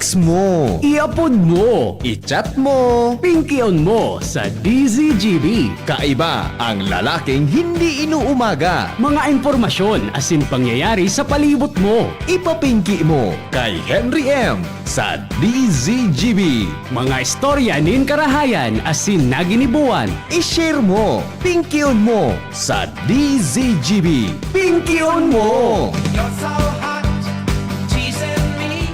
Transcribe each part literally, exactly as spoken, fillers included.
I-text mo. I-upload mo. I-chat mo. Pingkion mo sa D Z G B. Kaiba ang lalaking hindi inuumaga. Mga impormasyon asin pangyayari sa palibot mo. Ipapingki mo kay Henry M sa D Z G B. Mga istorya nin karahayan asin naginibuan. I-share mo. Pingkion mo sa D Z G B. Pingkion mo! You're so hot, teasing me.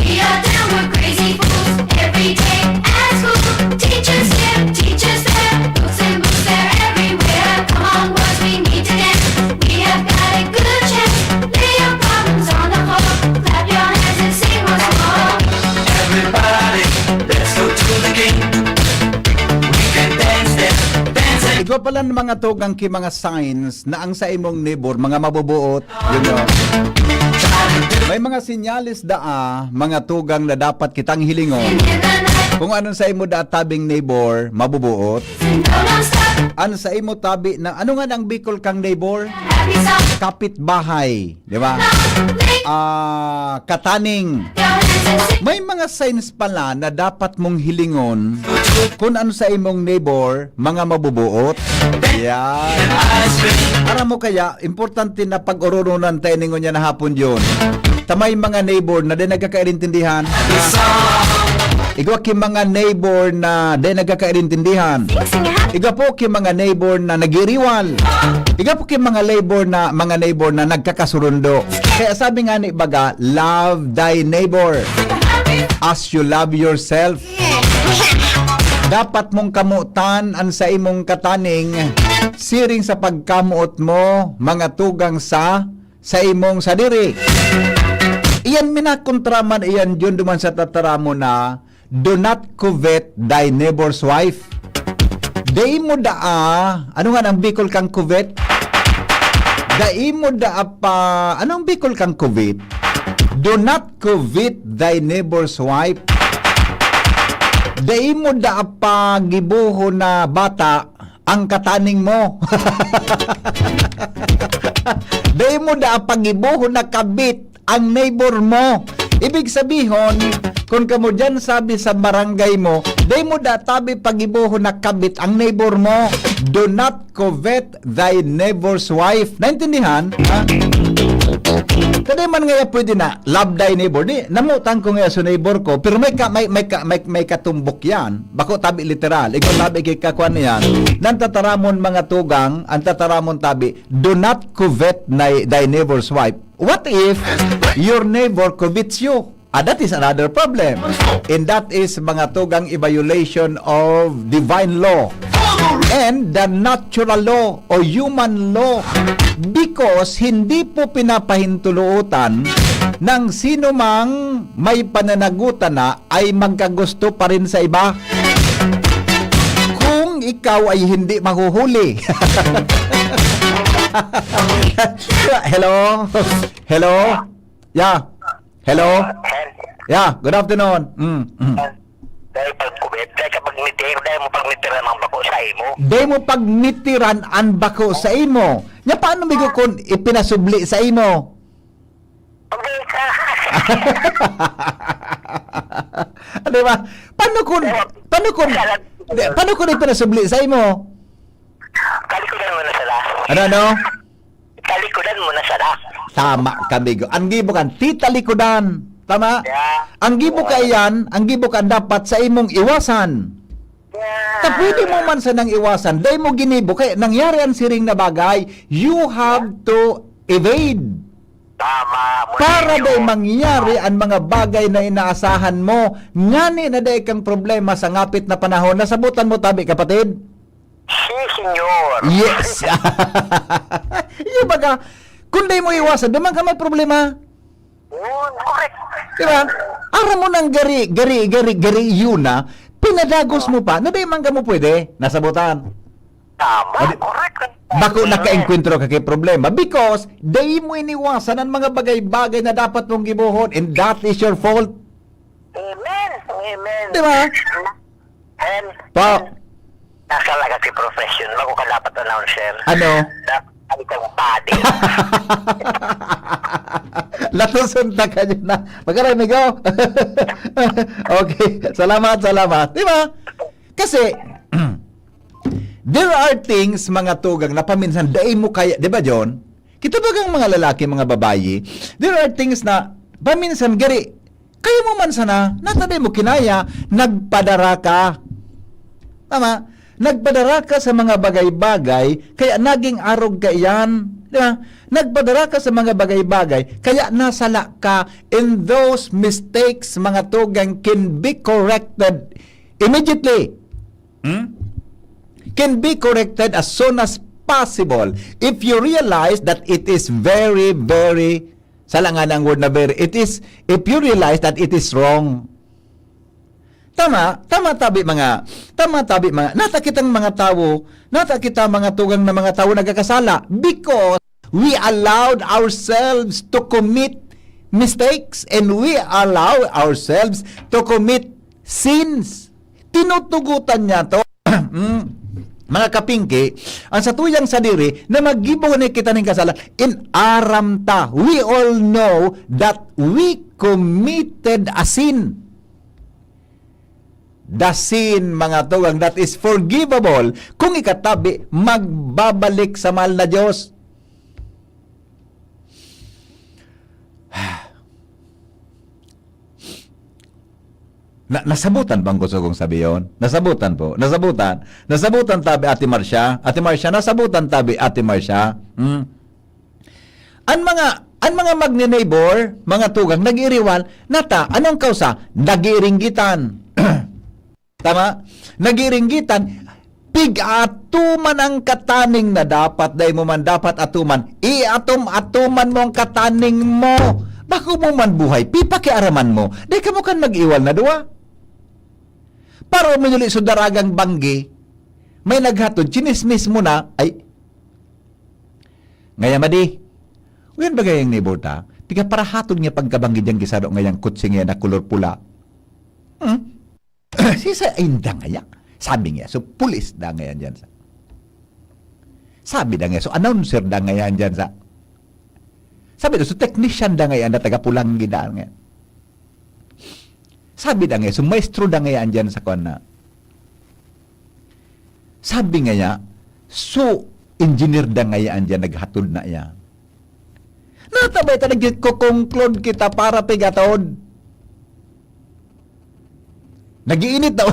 We are downward crazy fools every day at school. Teachers here, teachers there, books and books, they're everywhere. Come on, boys, we need to dance. We have got a good chance. Lay your problems on the floor. Clap your hands and sing once more. Everybody, let's go to the king. We can dance, dance, dance and Igwa pala ng mga tugang ki mga signs na ang sa imong neighbor, mga mabubuot, you know. May mga sinyales daa, mga tugang na dapat kitang hilingon. Kung anong sa imo daa tabing neighbor, mabubuot. An sa imo tabi na, ano nga ang Bicol kang neighbor? Kapitbahay, di ba? Ah, kataning. May mga signs pala na dapat mong hilingon kun ano sa imong neighbor, mga mabubuot. Yan. Aram mo kaya, importante na pag-ororonan tayo ningon niya na hapon yun. Ta may mga neighbor na di nagkakairintindihan. Igwa ki mga neighbor na di nagkakairintindihan. Igwa po ki mga neighbor na nagiriwal. Igwa po ki mga neighbor na, mga neighbor na nagkakasurundo. Kaya sabi nga ni baga, "Love thy neighbor as you love yourself." Dapat mong kamotan an sa imong kataning, siring sa pagkamoot mo, mga tugang sa, sa imong sadiri. Iyan minakontra man iyan, Diyon, duman sa tataramon na, "Do not covet thy neighbor's wife." Dai mo daa, ano nga nang Bicol kang covet? Dai mo daa pa, anong Bicol kang covet? Do not covet thy neighbor's wife. Dai mo daa pa gibohon na bata ang kataning mo. Dai mo daa pa gibohon na kabit ang neighbor mo. Ibig sabihon, kun kamo diyan sabi sa barangay mo, dai mo daa tabi pa gibohon na kabit ang neighbor mo. Do not covet thy neighbor's wife. Naintindihan? Ha? Kadi man ngaya pwede na, "Love thy neighbor." Di, namotan ko ngaya sa neighbor ko, pero may ka-, may, may ka-, may, may katumbok yan. Bako tabi literal. Ikaw tabi kay kakuan niyan. Nan tataramon mga tugang, ang tataramon tabi, "Do not covet thy, thy neighbor's wife." What if your neighbor covets you? Ah, that is another problem. And that is, mga tugang, a violation of divine law and the natural law o human law, because hindi po pinapahintulutan ng sino mang may pananagutan na ay magkagusto pa rin sa iba. Kung ikaw ay hindi mahuhuli. Hello? Hello? Yeah. Hello? Hen. Yeah, good afternoon. Mm, mm. Dai pagkubit, dai ka pagmitir, dai mo pagmitiran ang bako sa imo. Dai mo pagmitiran ang bako sa imo. Nya, paano, migo, kun ipinasubli sa imo? Pagdai ka. Di ba? Paano kun, paano kun, di, paano kun ipinasubli sa imo? Kalikudan mo na sila. Ano, ano? Talikodan mo na sana. Tama ka, migo. Ang gibo kan, titalikodan. Tama? Yeah. Ang gibo ka iyan, ang gibo ka dapat sa imong iwasan. Yeah. Ta pwede mo man sanang iwasan, dai mo ginibo. Kaya nangyari ang siring na bagay, you have to evade. Tama, Para Monsignor. Dai mangyari ang mga bagay na inaasahan mo, ngani na dai kang problema sa ngapit na panahon. Nasabutan mo tabi, kapatid? Si, Senyor. Yes. Yung baga, kung dai mo iwasan, duman ka may problema. Yun, correct. Di ba? Aram mo nang gari, gari, gari, gari yun na, pinadagos mo pa, na dai man ka mo pwede, nasabutan. Tama, Adi-, correct. Bako nakaengkwentro ka kay problema because dai mo iniwasan ang mga bagay-bagay na dapat mong gibohon, and that is your fault. Amen. Amen. Di ba? And Pa. Nasalaga si profession. Bako ka dapat announcer. Ano? Dapat ka padi. Latuson ta ka dyan na. Magkaroon, amigo. Okay. Salamat, salamat. Di ba? Kasi, there are things, mga tugang, na paminsan, dai mo kaya, di ba, John? Kita bagang mga lalaki, mga babayi, there are things na paminsan gari, kaya mo man sana, nata dai mo kinaya, nagpadara ka. Tama? Nagpadara ka sa mga bagay-bagay, kaya naging arog ka iyan. Di ba? Nagpadara ka sa mga bagay-bagay, kaya nasala ka, and those mistakes, mga tugang, can be corrected immediately. Hmm? Can be corrected as soon as possible if you realize that it is very, very, sala nga ang word na very, it is, if you realize that it is wrong. Tama, tama tabi mga, tama tabi mga, nata kitang mga tawo, nata kita mga tugang na mga tawo nagkakasala because we allowed ourselves to commit mistakes and we allow ourselves to commit sins. Tinutugutan niya to. Mm. Mga kapingki, ang satuyang sadiri na maggibo na kita ning kasalan, in aram ta. We all know that we committed a sin. The sin, mga tugang, that is forgivable. Kung ikatabi, magbabalik sa mahal na Diyos. Na, nasabutan bang gusto kong sabiyon? Nasabutan po. Nasabutan. Nasabutan tabi, Ate Marcia. Ate Marcia, nasabutan tabi, Ate Marcia. Hmm? An mga, an mga magne-neighbor, mga tugang, nag-iiriwal, nata, anong kausa? Nag-iiringgitan. Tama? Nag-iiringgitan. Pig-atuman ang kataning na dapat, dai mo man dapat atuman. Iatom-atuman mo ang kataning mo. Bako mo man buhay, pipakiaraman mo. Dai kamo kan mag-iwal na duwa. Paro minuli sa daragang banggi, may naghatod, chinismis mo na, ay, ngaya madi. Uyan bagay ang neighbor ta, tiga parahatod nga pagkabanggi dyan gisaro ngayang kutsi ngaya na kulor pula. Hmm? Sisa inda ngaya. Sabi niya, so pulis da ngayan dyan sa. Sabi da ngayon, so announcer da ngayan dyan sa. Sabi da, so technician da ngayan na taga Pulanggi da ngayon. Sabi da ngayon, so maestro da ngayan dyan sa kwan na. Sabi ngaya, so engineer da ngayan dyan, naghatod na iya. Natabay ta nagko-conclude kita para pigatod. Nag-iinit daw.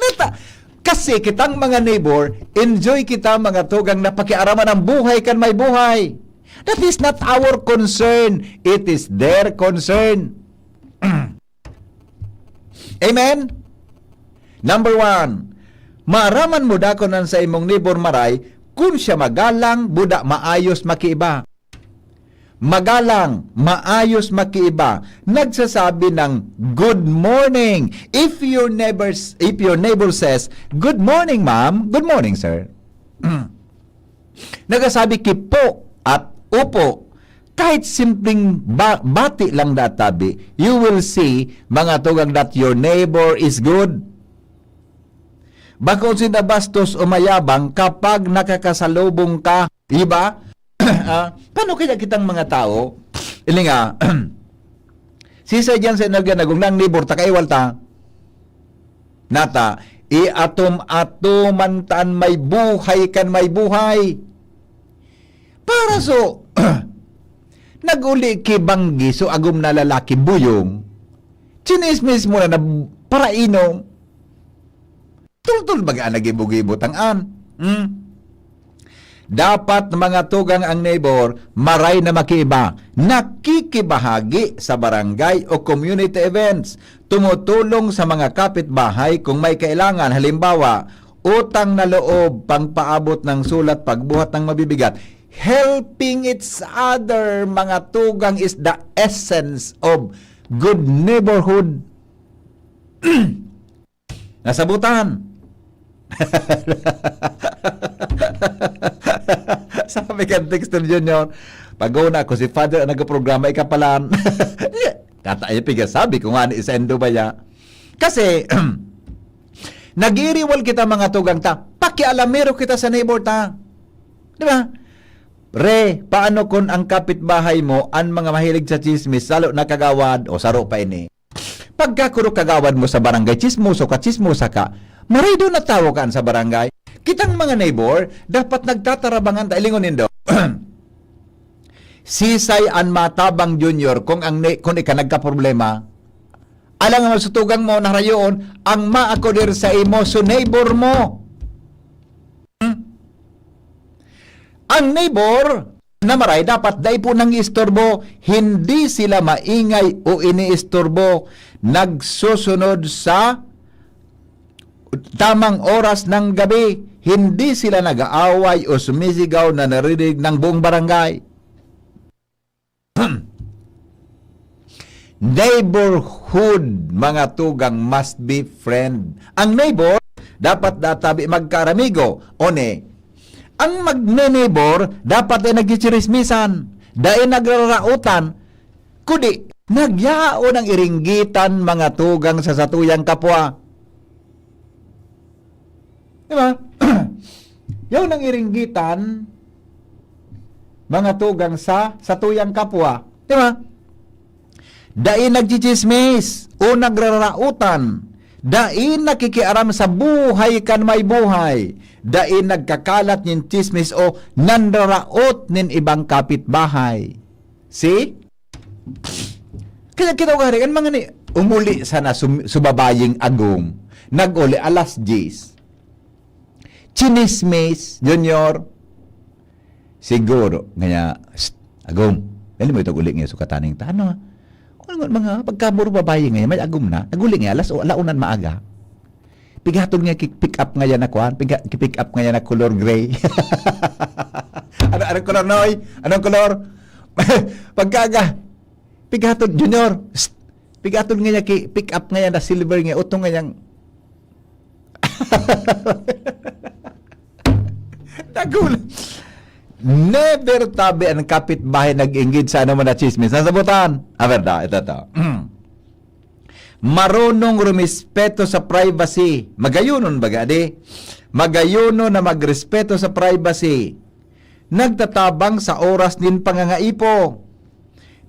Nata, kasi kitang mga neighbor, enjoy kita mga tugang na pakiaraman ang buhay kan may buhay. That is not our concern. It is their concern. Amen? Number one, maaraman mo dakon an sa imong neighbor maray kun siya magalang, buda maayos makiiba. Magalang, maayos makiiba, nagsasabi ng "Good morning." If your neighbors, if your neighbor says, "Good morning, ma'am." "Good morning, sir." Nagsasabi ki "po" at "opo." Kahit simpleng ba-, bati lang databi, you will see, mga tugang, that your neighbor is good. Bako sinda bastos o mayabang kapag nakakasalubong ka, di ba? Ah, paano kaya kitang mga tao? Ili nga, sisay diyan sa energa na gong nang nibor ta, kaiwal ta. Nata, iatom-atoman ta an may buhay kan may buhay. Para so, nag-uli ki banggi so agom na lalaki buyong, chinismis mo na na parainom. Tultol baga an nagibo-gibo tang-an. Hmm? Dapat, mga tugang, ang neighbor, maray na makiiba, nakikibahagi sa barangay o community events, tumutulong sa mga kapitbahay kung may kailangan, halimbawa, utang na loob, pangpaabot ng sulat, pagbuhat ng mabibigat. Helping each other, mga tugang, is the essence of good neighborhood. Nasabutan. Sabi kan Dexter Junior, "Pag-una ko, si Father ang nagprograma, ikapalan." Kata niya, piga sabi ko nga ni Isendo ba ya? Kasi, nagiriwal kita, mga tugang ta, pakialamero kita sa neighbor ta. Di ba? Re, paano kung ang kapitbahay mo, ang mga mahilig sa chismis, salo na kagawad, o saro pa ini? Pagkakuro kagawad mo sa barangay, chismoso ka, chismosa ka, maray do na tawo kan sa barangay. Kitang mga neighbor, dapat nagtatarabangan ta, ilingon nindo. Sisay an matabang, Junior, kung ang ne-, kung ika nagkaproblema. Alang ang masutugang mo, narayoon, ang maakoder sa imo, so neighbor mo. Hmm? Ang neighbor na maray dapat dai po nang istorbo, hindi sila maingay o iniistorbo, nagsusunod sa tamang oras ng gabi, hindi sila nag-aaway o sumisigaw na naririnig ng buong barangay. Neighborhood, mga tugang, must be friend. Ang neighbor, dapat databi magkaramigo. One, ang magne-neighbor, dapat ay nagchichirismisan, dai nagrarautan, kundi nagyao ng iringgitan, mga tugang, sa satuyang kapwa. Di ba? Yaw nang iringgitan, mga tugang, sa satuyang kapwa. Di ba? Dai nagchichismis o nagrarautan, dai nakikiaram sa buhay kan may buhay, dai nagkakalat nin chismis o nanraraot nin ibang kapitbahay. See? Kaya kita gari, ang mga ni, umuli sana sum-, subabaying agom, nag-uli alas diyes. Chinismis, Junior. Siguro, ngaya, "Shh, agom, dali mo itong uli ngayon, sukataning ta, ano, ah? Kung ano, mga pagkaburo babae ngayon, may agom na, nag-uli ngayon, alas o, alaunan maaga." Pigatod nga ki-, pick up nga yan na kuan, piga-, ki-pick up nga yan na color gray. Ano, anong color, Noy? Anong color? Pagkaga, pigatod, Junior. Psst! Pigatod nga niya ki-, pick up nga yan na silver nga, utong nga yang Dagul. Never tabi ang kapitbahay nag-inggit sa ano man na chismis. Nasabutan? Ah, verdad. Ito, ito. Marunong rumispeto sa privacy. Magayunon baga, di? Magayunon na magrespeto sa privacy. Nagtatabang sa oras nin pangangaipo.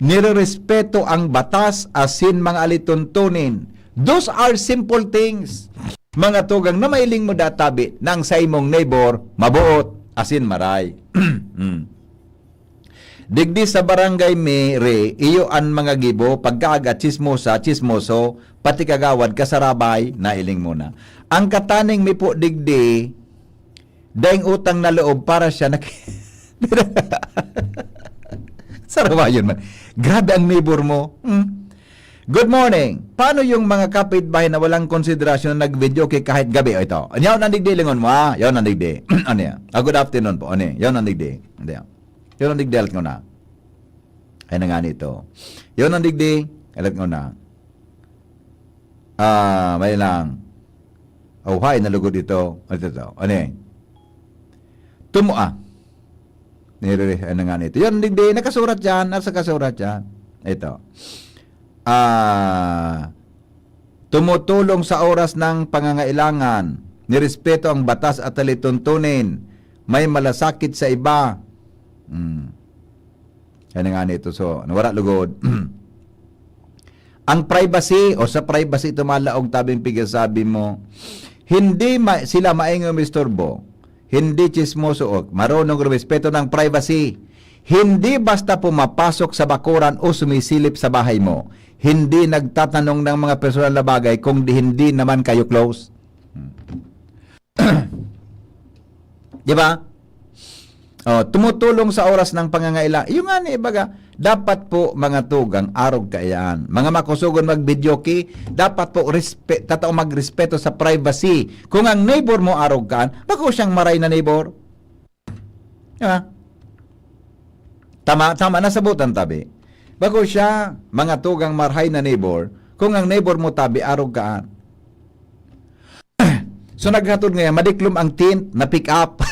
Nirerespeto ang batas asin mga alituntunin. Those are simple things. Mga tugang na mailing mo databi na ang saimong neighbor maboot asin maray. Mm. Digdi sa barangay mi, re, iyo an mga gibo, pagkaaga, chismosa, chismoso, pati kagawad, kasarabay, nailing mo na. Ang kataning mi po digdi, daing utang na loob para siya nak-, sarabayon man. Grabe ang neighbor mo. Hmm? Good morning. Paano yung mga kapitbahay na walang konsiderasyon na nag-video kay kahit gabi? O, ito. Yaw nang digdi, lingon mo, ha? Yaw nang digdi. Ano yan? Ah, good afternoon po. Ano yan? Yaw nang digdi. Hindi yan. Yaw nang digdi, alat ko na. Ay na nga nito. Yaw nang digdi, alat ko na. Ah, may lang. Oh, hay, nalugod ito. Ito, ito. Ano yan? Tumo, ah. Nire-, ano nga nito? Yun, digdi, nakasurat yan. Nasa kasurat yan. Ito. Ah, tumutulong sa oras ng pangangailangan. Nirespeto ang batas at alituntunin. May malasakit sa iba. Hmm. Ano nga nito? So, nawara lugod. Ang privacy, o sa privacy tumalaog, tabing piga sabi mo, hindi ma-, sila maingay umisturbo, hindi chismoso o marunong rumespeto ng privacy. Hindi basta pumapasok sa bakuran o sumisilip sa bahay mo. Hindi nagtatanong ng mga personal na bagay kung di, hindi naman kayo close. Hmm. Di ba? Oh, tumutulong sa oras ng pangangailangan. Yung nga ni, baga, dapat po, mga tugang, arog kaiyan. Mga makusugon mag-videoke, dapat po, respe-, tatao magrespeto sa privacy. Kung ang neighbor mo arog kaan, bako siyang maray na neighbor. Di ba? Tama, tama, nasabutan tabi. Bako siya, mga tugang marhay na neighbor, kung ang neighbor mo tabi, arog kaan. So, naghatod ngayon, madiklom ang tint na pick up.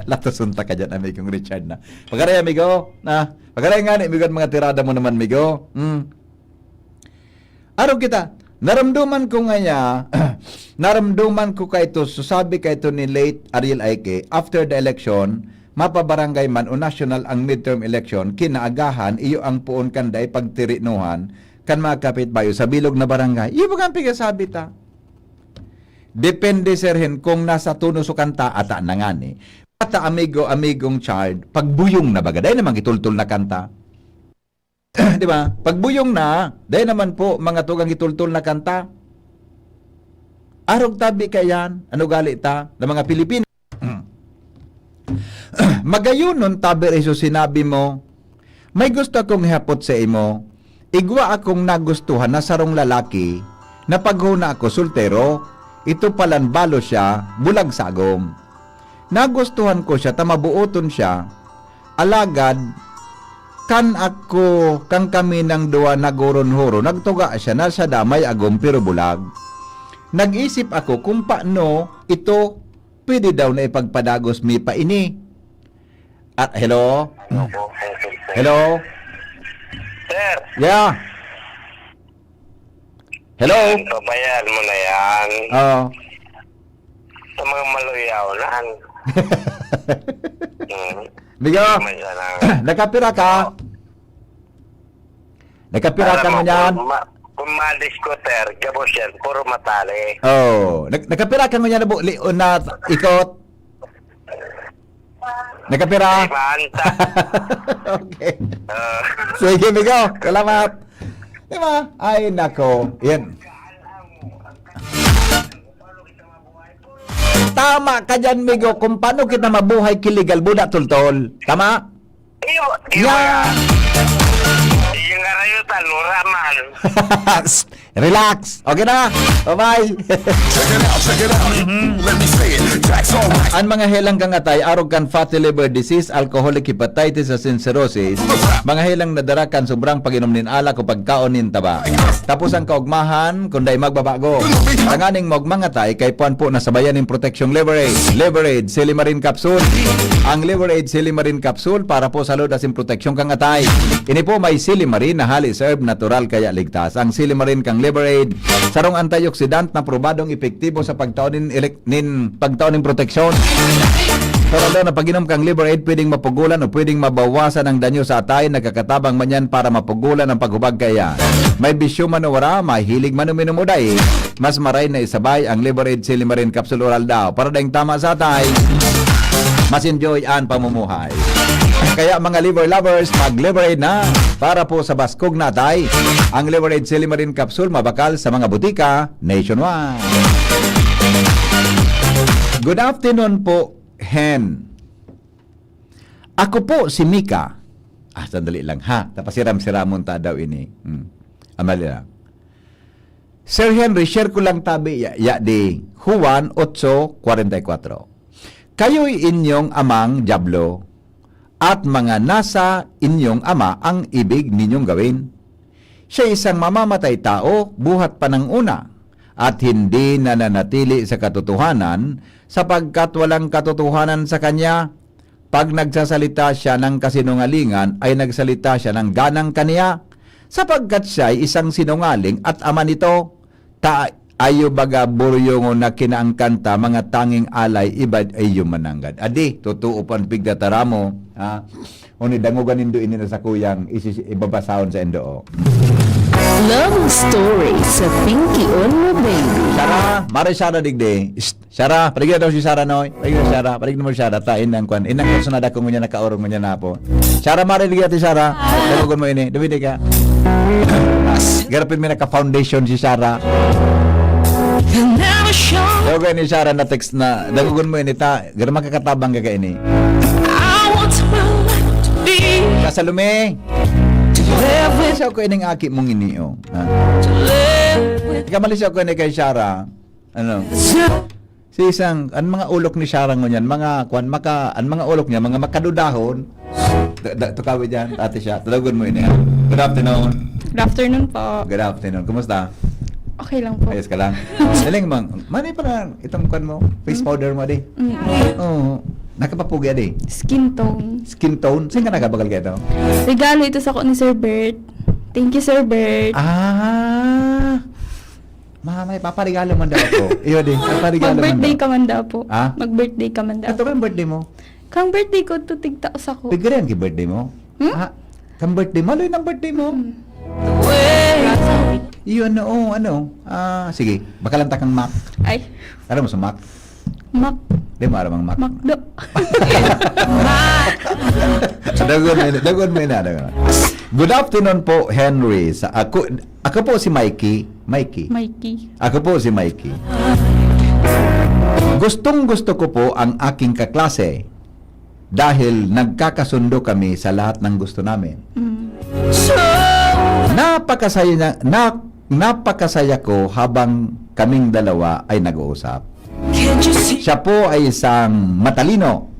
Latason ta ka dyan, amigong Richard na. Pagaray, amigo. Na, pagaray nga ni, amigo, mga tirada mo naman, amigo. Hmm. Arog kita. Naramdaman ko ngaya, naramdaman ko kaito, so sabi kaito ni late Ariel Aike, after the election, mapabarangay man o national ang midterm election, kinaagahan, iyo ang poon kan dai pagtirinuhan kan mga kapitbayo sa bilog na barangay. Iyo ba ang pigasabi ta? Depende, sirhen, kung nasa tono so kanta, ata na ngani. Ata, amigo, amigong child, pagbuyong na baga, dai naman gitultol na kanta. Di ba? Pagbuyong na, dai naman po, mga tugang, gitultol na kanta. Arog tabi kaiyan, ano gali ta, na mga Pilipino. Magayonon tabi rin so sinabi mo, may gusto akong ihapot sa imo. Igwa akong nagustuhan na sarong lalaki, na paghuna ako soltero, ito palan balo siya, bulag sa agom. Nagustuhan ko siya, ta mabuoton siya. Alagad, kan ako, kan kami nang duwa naghoron-horon, nagtuga siya na sa damay agom pero bulag. Nag-isip ako kung paano ito pwede daw na ipagpadagos mi pa ini. At hello? Hello po, Uncle Sir. Hello? Sir! Yeah. Hello? Yan, pabayaan mo na yan. Oo. Sa mga maluyaw na, ang Hmm. Migo, May sana. Nakapira ka? Oo. Nakapira ka Alam mo, ngunyan? kung ma-, kung ma-disco, sir, gabos yan, puro matali. Oh, nag-, nakapira ka ngunyan na bu-, li-, na ikot? Nakapira? Ay, maanta. Okay. Ah. Sige, migo. Salamat. Di ba? Ay, nako. Yan. Tama ka dyan, migo. Kung paano kita mabuhay ki legal, buda tultol. Tama? Iyo, iyo Yeah. yan. Yung arayutan, wala man. Relax. Okay na. Bye-bye. Check it out, check it out. Let me say it. Tracks on wax. Ang mga helang kang atay, arog kan fatty liver disease, alcoholic hepatitis, asin cirrhosis, mga helang nadara kan sobrang pag-inom nin alak o pagkaon nin taba. Tapos ang kaugmahan, kung dai magbabago. Tanganing maugmang atay, kay puan po na sabayan nin proteksyong Liver Aid. Liver Aid, Silimarin Capsule. Ang Liver Aid, Silimarin Capsule, para po sa lod asin proteksyon kang atay. Ini po may silimarin na hali sa herb natural kaya ligtas. Ang silimarin kang Liver Aid, sarong antioxidant na probadong epektibo sa pagtao nin elek-, nin pagtao nin proteksyon. Pero daw na pag-inom kang Liver Aid, pwedeng mapugulan o pwedeng mabawasan ang danyo sa atay. Nagkakatabang man yan para mapugulan ang paghubag kaya. May bisyo man o wara, mahilig man uminom o dai, mas maray na isabay ang Liver Aid Silimarin Capsule Oral daw. Para daing tama sa atay, mas enjoy ang pamumuhay. Kaya mga liver lovers, mag-Liver Aid na para po sa baskog na atay. Ang Liver Aid Silimarin Capsule mabakal sa mga butika nationwide. Good afternoon po, Hen. Ako po si Mika. Ah, sandali lang ha. Tapasiram-siramon ta daw ini. Hmm. Amali lang. Sir Henry, share ko lang tabi ya, ya di Juan otso kwarenta y kwatro. Kayo'y inyong amang dyablo, at mga nasa inyong ama ang ibig ninyong gawin. Siya isang mamamatay tao, buhat pa nang una, at hindi nananatili sa katotohanan, sapagkat walang katotohanan sa kanya. Pag nagsasalita siya ng kasinungalingan, ay nagsalita siya ng ganang kaniya, sapagkat siya ay isang sinungaling at ama nito. Ta-, ayo baga buryongon na kinaangkan ta, mga tanging alay, iba ay yumananggad. Adi, totoo po ang pigtatara mo, ha? Oni, dangogan nindo ini na sa kuyang, isi-, ibabasahon sa indo, oh. Love story sa Pinky Only Baby. Sarah, Mare Sarah digdi. Shh, Sarah, paligid daw si Sarah, Noy. Paligid si Sarah, paligid mo si Sarah. Ta, inang kwan. Inang kwan, sunada ko ngunyan nakaurong ngunyan na po. Sarah, Mare, digdi ati Sarah. Dangogon mo ini. Dumidi ka. Garapin mi naka-foundation si Sarah. You'll never show Ako ni Shara na text na, dagogon mo ini ta, gara makakatabang ka kaini. I want my life to be Ka Salome, to live with siya ko ining aki mong ini, oh. Ha? To live with Ika mali siya ko ini kay Shara. Ano? Si isang, ang mga ulok ni Shara ngunyan, mga, kwan, maka, ang mga ulok niya, mga makadudahon. Da, da, tukawi dyan, ate siya. Tadagon mo ini, ha? Good afternoon. Good afternoon po. Good afternoon. Kumusta? Okay lang po. Ayos ka lang? Galing, mang, mani pa na itong kwan mo, face powder mo, di? Mm. Oo. Nakapapugi, di? Skin tone. Skin tone? Saan ka nakabagal ka ito? Regalo ito sa ko ni Sir Bert. Thank you, Sir Bert. Ah! Mamay, paparigalo man daw ako. Iyo, di. Paparigalo man Mag-birthday daw. Ka man daw po. Ha? Mag-birthday ka man daw. Ito kang birthday mo? Kang birthday ko, to tigtaos ako. Pigarihan ki birthday mo? Hmm? Ha? Kang birthday mo? Aloy ng birthday mo? Hmm. Iyo, ano, oh, ano? Ah, sige. Baka lang takang Mac. Ay. Aram mo sa Mac? Mac. Di mo aram ang Mac? Macdo. Dagon mo na, dagon mo na, dagon. Good afternoon po, Henry. Sa ako, ako po si Mikey. Mikey. Mikey. Ako po si Mikey. Gustong-gusto ko po ang aking kaklase dahil nagkakasundo kami sa lahat ng gusto namin. Mm. Napakasaya niya, na, napakasaya ko habang kaming dalawa ay nag-uusap. Siya po ay isang matalino.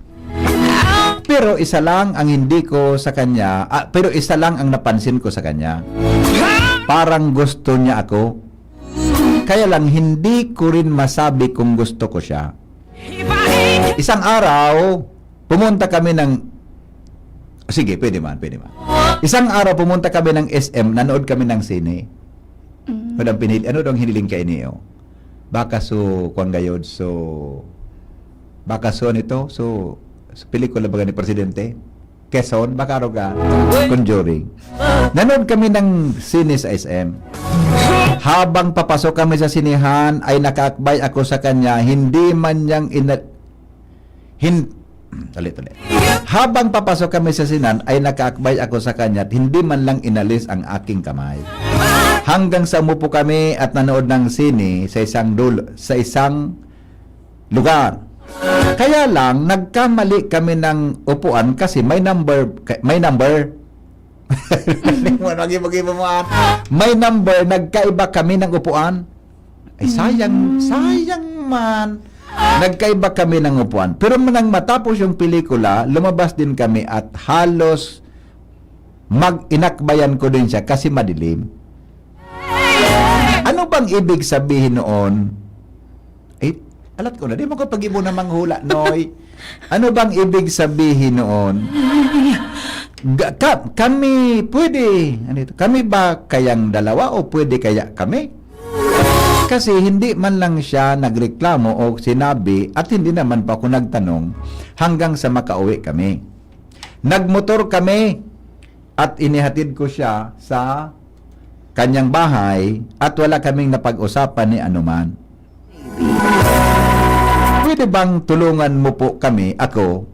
Pero isa lang ang hindi ko sa kanya, ah, pero isa lang ang napansin ko sa kanya. Parang gusto niya ako. Kaya lang, hindi ko rin masabi kung gusto ko siya. Isang araw, pumunta kami ng, sige, pwede man, pwede man. Isang araw, pumunta kami ng S M, nanood kami ng sine. Mm. Ano daw pinili-, ano daw ang hiniling kaini, oh? Baka so, kwan gayod, so, baka so, ano ito? So, sa pelikula baga ni Presidente? Quezon, baka aro ka? Conjuring. Nanood kami ng sine sa S M. Habang papasok kami sa sinehan, ay nakaakbay ako sa kanya, hindi man niyang ina-, hin-, ulit, ulit. Habang papasok kami sa sinehan, ay nakaakbay ako sa kanya at hindi man lang inalis ang aking kamay. Hanggang sa umupo kami at nanood ng sine sa isang dul-, sa isang lugar. Kaya lang, nagkamali kami ng upuan kasi may number, may number. Ano, mag-ibo-gibo mo, ah. May number, nagkaiba kami ng upuan. Ay, sayang, Mm. sayang man. Nagkaiba kami ng upuan. Pero nang matapos yung pelikula, lumabas din kami at halos mag-inakbayan ko din siya kasi madilim. Ano bang ibig sabihin noon? Eh, alat ko na, di mo ko pag-ibo na manghula, Noy. Ano bang ibig sabihin noon? Ga-, ka-, kami, pwede, ano ito, kami ba kayang dalawa o pwede kaya kami? Kasi hindi man lang siya nagreklamo o sinabi at hindi naman pa ako nagtanong hanggang sa makauwi kami. Nagmotor kami at inihatid ko siya sa kanyang bahay at wala kaming napag-usapan ni anuman. Pwede bang tulungan mo po kami, ako?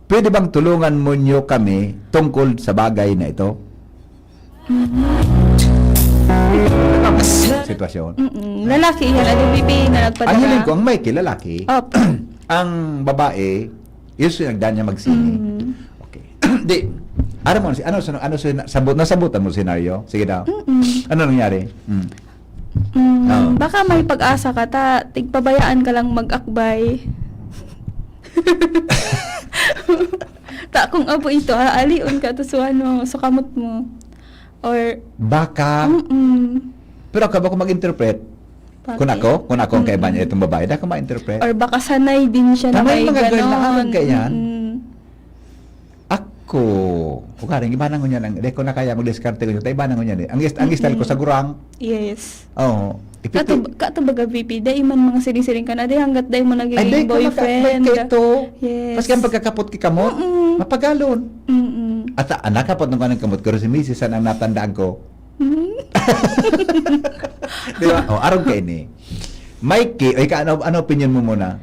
Pwede bang tulungan mo niyo kami tungkol sa bagay na ito? Sitwasyon. Mm-mm. Lalaki yan, ano, B P na nagpadala. Ang hiling ko, ang Mikey, lalaki. Opo. Ang babae, usually nagdaan niya magsine. Mm. Okay. Di, ano mo, ano, ano, ano, sabot, nasabutan mo senaryo? Sige daw. Mm-mm. Ano nangyari? Mm. Mm, Oo. Baka may pag-asa ka, ta, tigpabayaan ka lang mag-akbay. Ta, kung abo ito, aalion ka, tapos ano, sa kamot mo. Or Baka. Mm-mm. Pero ako ba kung mag-interpret? Bakit? Kung ako, kung ako ang kaiba niya, Mm-mm. itong babae, di ako ma-interpret. Or baka sanay din siya na Tama yung may mga girl na ganon. Alam ka yan. Mm-mm. Ako, ugaring, iba na ngunyan ang, di ko na kaya mag-diskarte ko yun. Ta iba na ngunyan eh. Ang, ang style ko Mm-mm. sa gurang. Yes. Oo. Ipiti- Kato, kato baga, V P, dai man mga siring-siring ka na, di hanggat dai mo Ay, nagiging di ko boyfriend. Maka-, kay ito. Yes. Maski ang pagkakapot ki kamot, Mm-mm. mapagalon. Mm-mm. At, ah, nakapot ng kanang kamot, pero si misis, ang natandaan ko. Mm. Di ba? O, arog ka ini. Mikey, o, ika, ano, ano opinion mo muna?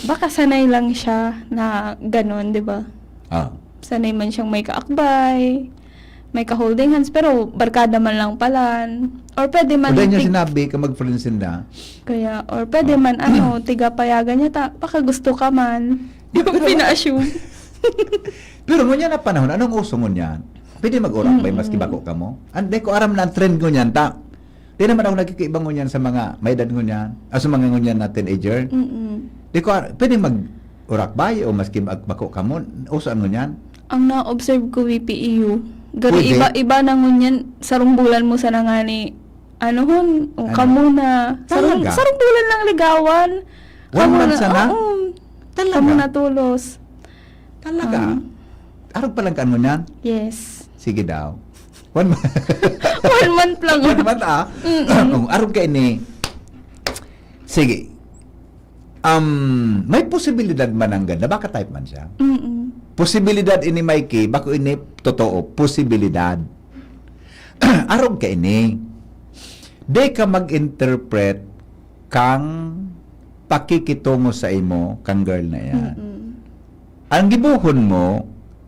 Baka sanay lang siya na ganun, di ba? Ah. Sanay man siyang may kaakbay. May ka-holding hands, pero barkada man lang palan. Or pwede man O, dahil niya tig- sinabi ka mag-friends sinda. Kaya, or pwede Ah. man, ano, tiga payagan niya ta, baka gusto ka man. Di ba, pero Pina-assume. Pero ngunyan na panahon, anong uso ngunyan? Pwede mag-urak ba Mm-mm. maski bako ka mo? An-, di ko aram na ang trend ngunyan, ta. Di naman ako nagkikiba ngunyan sa mga may edad ngunyan, ah, sa mga ngunyan na teenager. Mm-mm. Di ko ar-, pwede mag-urak ba o maski mag-, bako ka mo? Uso ang ngunyan? Ang na-observe ko, V P E U, garo Pwede? iba, iba na ngunyan, sarong bulan mo sa nangani, ano hon, o Ano? kamo na, sarong, Talaga? sarong bulan lang ligawan. One Kamo month na, sana? oo. Talaga? Kamo na tulos. Talaga? Um, Arog pa lang ka ngunyan? Yes. Sige daw. One month. One month lang. One month, ah. Mm-mm. Oh, arog ka ini. Sige. Um, may posibilidad man nanggad na baka type man siya. Mm-mm. Posibilidad ini, Mikey, bako ini totoo, posibilidad. Arog ka ini. Di ka mag-interpret kang pakikitungo sa imo kang girl na iyan. Mm-mm. Ang gibohon mo,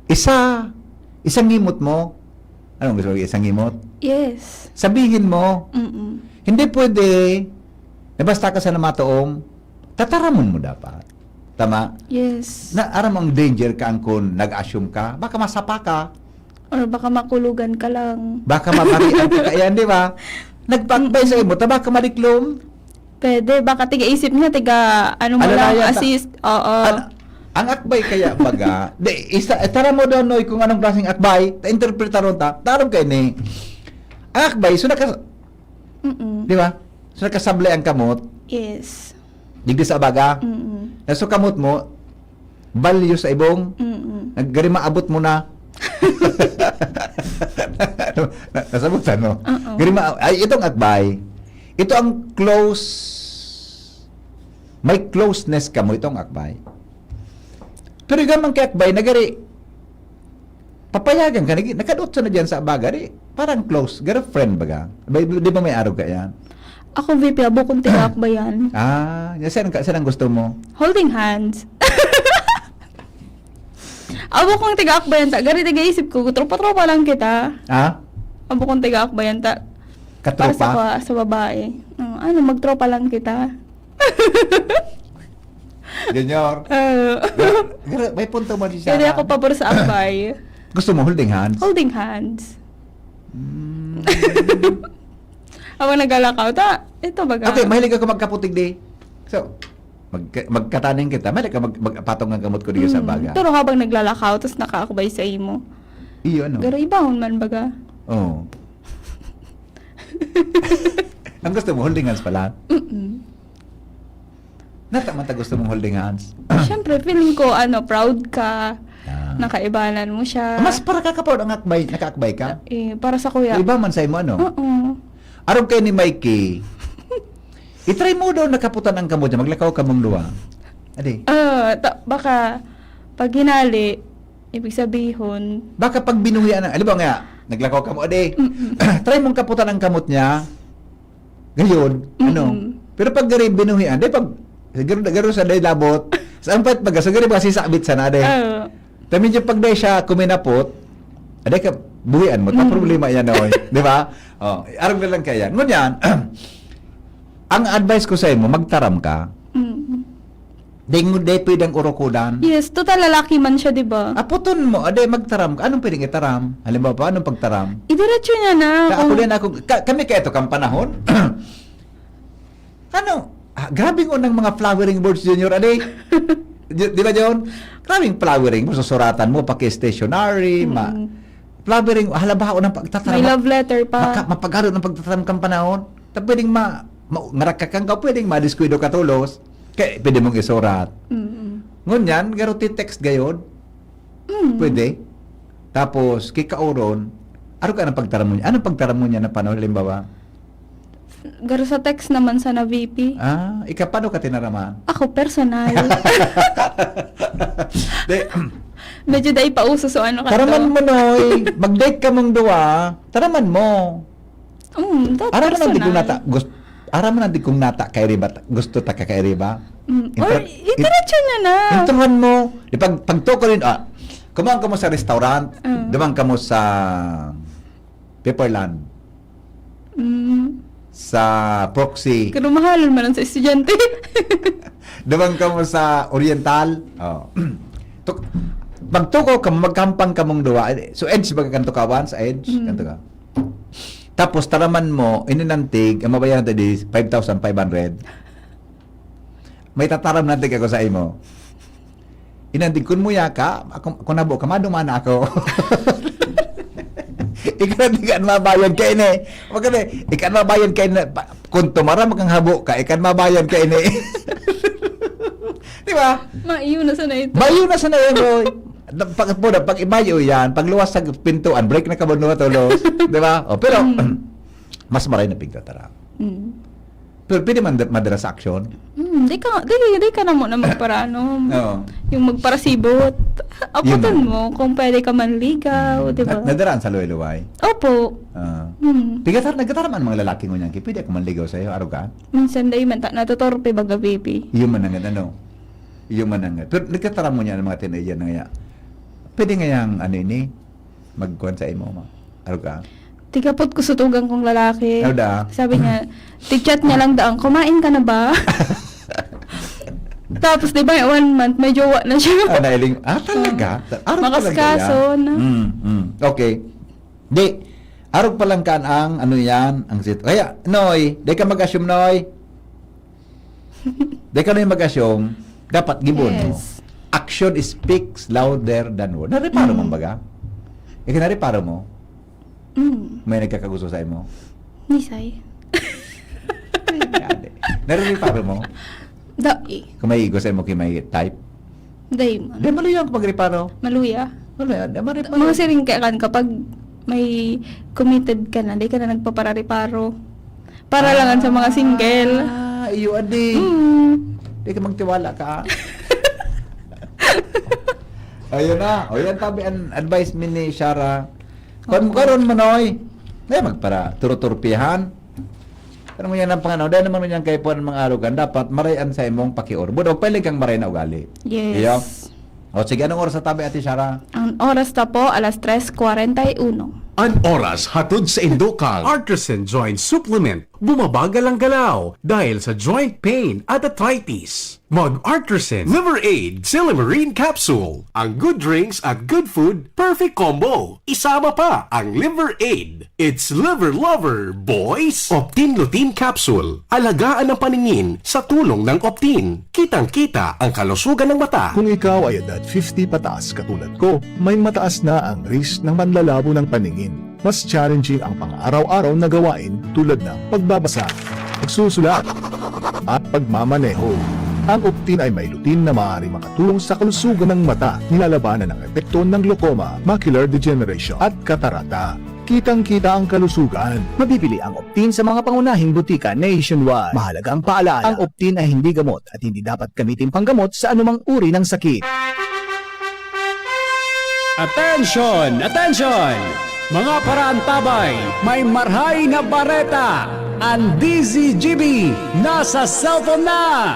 isa, isang ngimot mo. Anong gusto mo? Isang ngimot? Yes. Sabihin mo, Mm-mm. hindi pwede, na basta ka sa namatoong, tataramon mo dapat. Tama? Yes. Na aram ang danger ka ang kun nag-assume ka, baka masapa ka. Or baka makulugan ka lang. Baka mabarian ka kaiyan, di ba? Nagpakbay sa Mm-mm. imo, ta baka madiklom. Pwede, baka tiga isip niya, tiga ano mo lang, Alalayan ta. assist. Oo. An-, ang akbay kaya, baga, di, isa, eh, tara mo daw, Noy, kung anong klaseng akbay, ta-interpretaron ta, tarong kayo ni. Ang akbay, so naka-, Mm-mm. di ba? So nakasable ang kamot, Yes. digdi sa baga. Mm-mm. Na so kamot mo, balyo sa ibong, Mm-mm. nag-, gari maabot mo na. Na-, nasabutan mo? Oo. Gari ma-, ay, itong akbay. Ito ang close, may closeness ka mo, itong akbay. Pero yung gamang kay akbay, nagari, papayagan ka, nag-, nakadot sa na dyan sa baga, di, parang close, girlfriend baga. Ba, di ba may arog ka yan? Ako, V P, abo kong tiga-akbay yan. Ah, yan, saan ka, saan ang gusto mo? Holding hands. Abo kong tiga-akbay yan. Ta-, gari, tiga-isip ko, tropa-tropa lang kita. Ha? Abo kong tiga-akbay yan. Ta-, Katropa? Para sa, sa babae. Oh, ano, magtropa lang kita. Junior. Oo. Gra-, gra-, may punto mo si Sarah. Hindi ako pabor sa akbay. Gusto mo holding hands? Holding hands. Mm. Habang naglalakaw, ta, ito baga. Okay, mahilig ako magkaputig di. So, magka-, magkataning kita. Mahilig ka mag-, magpatong ang kamot ko di sa Mm, baga. Pero habang naglalakaw, tas nakaakbay sa imo. Iyo, ano? Pero ibahon man baga. Oo. Ang gusto mo, holding hands pala? Mm-mm. Nata man ta gusto mong holding hands? Siyempre, feeling ko, ano, proud ka, Ah. nakaibanan mo siya. Mas para ka ka-proud ang akbay, nakaakbay ka? Eh, para sa kuya. Iba man sa imo, ano? Oo. Arog kayo ni Mikey. I-try mo daw nakaputan ang kamot niya, maglakaw kamong duwa. Adi. Ah, ta-, baka pag hinali, ibig sabihon. Baka pag binuhian ang, alam ba nga, naglakaw kamo, adi. Mm-mm. Try mong kaputan ang kamot niya. Gayon, ano? Mm-mm. Pero pag gari binuhian, di pag, garo, garo sa day labot, sa ang pait baga, so gari ba sisabit sana, adi. Oo. Ta medyo pag dai siya kuminapot, aday ka, buhian mo, ta Mm. problema yan, oy. Di ba? Oh, arog na lang kaya. Ngunyan, ang advice ko sa imo, magtaram ka. Mm. Dai mo, dai pwedeng urukudan. Yes, total lalaki man siya, di ba? Aputon mo, aday magtaram ka. Anong pwedeng itaram? Halimbawa pa, anong pagtaram? Idiretso niya na. Ka-, ako Kung din, ako, ka-, kami kaya ito kang panahon. Ano? Ah, grabe ng unang mga flowering words, Junior, adi? Di, di ba, John? Grabing flowering mo, susuratan mo, paki-stationery, ma-, Mm. flowering, halabaho ng pagtataram. May love letter pa. Maka-, mapagaro ng pagtataram kang panahon. Ta pwedeng ma-, ma-, ngarakakang ka, pwedeng madiskuido ka tolos. Kaya pwede mong isurat. Mm. Ngunyan, garo ti-text gayod. Mm. Pwede. Tapos, kikauron, ano ka ng pagtaram mo niya? Anong pagtaram mo niya na panahon? Halimbawa? Garo sa text naman sana, V P. Ah, ika, paano ka tinaraman? Ako, personal. Di, Medyo dai pa uso, so ano ka Taraman to? mo, Noy. Mag-date ka mong duwa. Taraman mo. Mm, that Aram mo na di kong personal. nata-, gust-, aram mo na di kong nata kairiba, gusto ta ka kairiba. Mm. Or, Inter-, itiretso niya na. Introhan mo. Di pag, pagtuko rin, ah, kumuha ka mo sa restaurant, Mm. duman ka mo sa Pepperland, Mm. sa Proxy. Pero mahalon man ang sa estudyante. Duman kamo sa Oriental. Oh. Tuk- Pagtukaw kamo, magkampang kamong duwa. So, EDSA baga kan tukawan? Sa EDSA, Mm. kan tukaw. Tapos, taraman mo, ininantig, ang mabayaran ta di, five thousand five hundred. May tataram na tig ako sa imo. Inantig, kun muya ka, ako, kun habo ka, maduma na ako. Ikaw na di ka mabayad ka ini. Wag ka na, ikaw mabayad ka ini. Pa- Kun tumaram kang habo ka, ika mabayad ka ini. Di ba? Maiyo na sana ito. Bayo na sana yan, boy. Pag, pag, pag ibayo yan, pagluwas sa pintuan, break na ka ba, tulos? Di ba? O, pero, Mm. mas maray na pigtatara. Mm. Pero pwede man da- madala sa aksyon. Mm, di ka, di, di ka na muna magparaano. Oo. Yung magparasibot. Abutan Yun. Mo kung pwede ka manligaw, di ba? Na- nadaraan sa luway-luway. Opo. Ah. Mm. Pigatar, nagkataram ang mga lalaki ngunyan, ki, pwede ako manligaw sa'yo, aruga? Minsan dahil man ta, natutorpe baga, baby. Iyo man ang ano. Iyo man ang. Pero nagkataram ngunyan ang mga teenager na nga. Pwede nga yang, ano ini, magkuhan sa imo, ma. Aruga? Tigapot ko sa tugang kong lalaki. Ano da? Sabi niya, ti-chat niya lang daang, "Kumain ka na ba?" Tapos, di ba, one month, may jowa na siya. Ah, nailing. Ah, talaga? Arog talaga Makaskaso yan? na. Mm, mm. Okay. Di, arog pa lang kan ang, ano yan, ang sit-, kaya, Noy, di ka mag-assume, Noy. Di ka, Noy, mag-assume. Dapat gibon mo. Yes. Action speaks louder than word. Nareparo mo, Mm. baga? Ika nareparo mo? Mm. May nagkakagusto sa imo? Nisay. Ay, gani. Narereparo mo? Dai. Kung may gusto mo, kung may type? Dai man. Di, maluya ang pagreparo. Maluya. Maluya, di, mareparo. Mga siring kaya kan kapag may committed ka na, di ka na nagpaparareparo. Para lang sa mga single. Ah, iyo, adi. Mm. Di ka magtiwala ka. Ayun na. O yan, tabi ang advice mi ni Shara. Kung Oo. Karon, Manoy, na magpara, turuturpihan. Pero ngunyan ang pangano, dahil naman ngunyan kayo po ng mga arugan, dapat marayan sa imong pakiurbod. O pwede kang maray na ugali. Yes. Iyo. O sige, anong oras na tabi, Ate Shara? Ang oras na po, alas tres cuarenta y uno. An oras hatod sa indo kang Artisan Joint Supplement. Bumabagal ang galaw dahil sa joint pain at arthritis. Mag Artisan Liver Aid Silymarin Capsule. Ang good drinks at good food, perfect combo. Isama pa ang Liver Aid. It's Liver Lover, boys! Optin Lutein Capsule. Alagaan ang paningin sa tulong ng Optin. Kitang-kita ang kalusugan ng mata. Kung ikaw ay edad fifty pataas katulad ko, may mataas na ang risk ng panlalabo ng paningin. Mas challenging ang pang-araw-araw na gawain tulad ng pagbabasa, pagsusulat, at pagmamaneho. Ang Optin ay may lutein na maaaring makatulong sa kalusugan ng mata, nilalabanan ang epekto ng glaucoma, macular degeneration, at katarata. Kitang-kita ang kalusugan. Mabibili ang Optin sa mga pangunahing butika nationwide. Mahalagang paalala, ang Optin ay hindi gamot at hindi dapat gamitin panggamot sa anumang uri ng sakit. Attention! Attention! Mga paraantabay, may marhay na bareta! Ang D Z G B nasa cellphone na!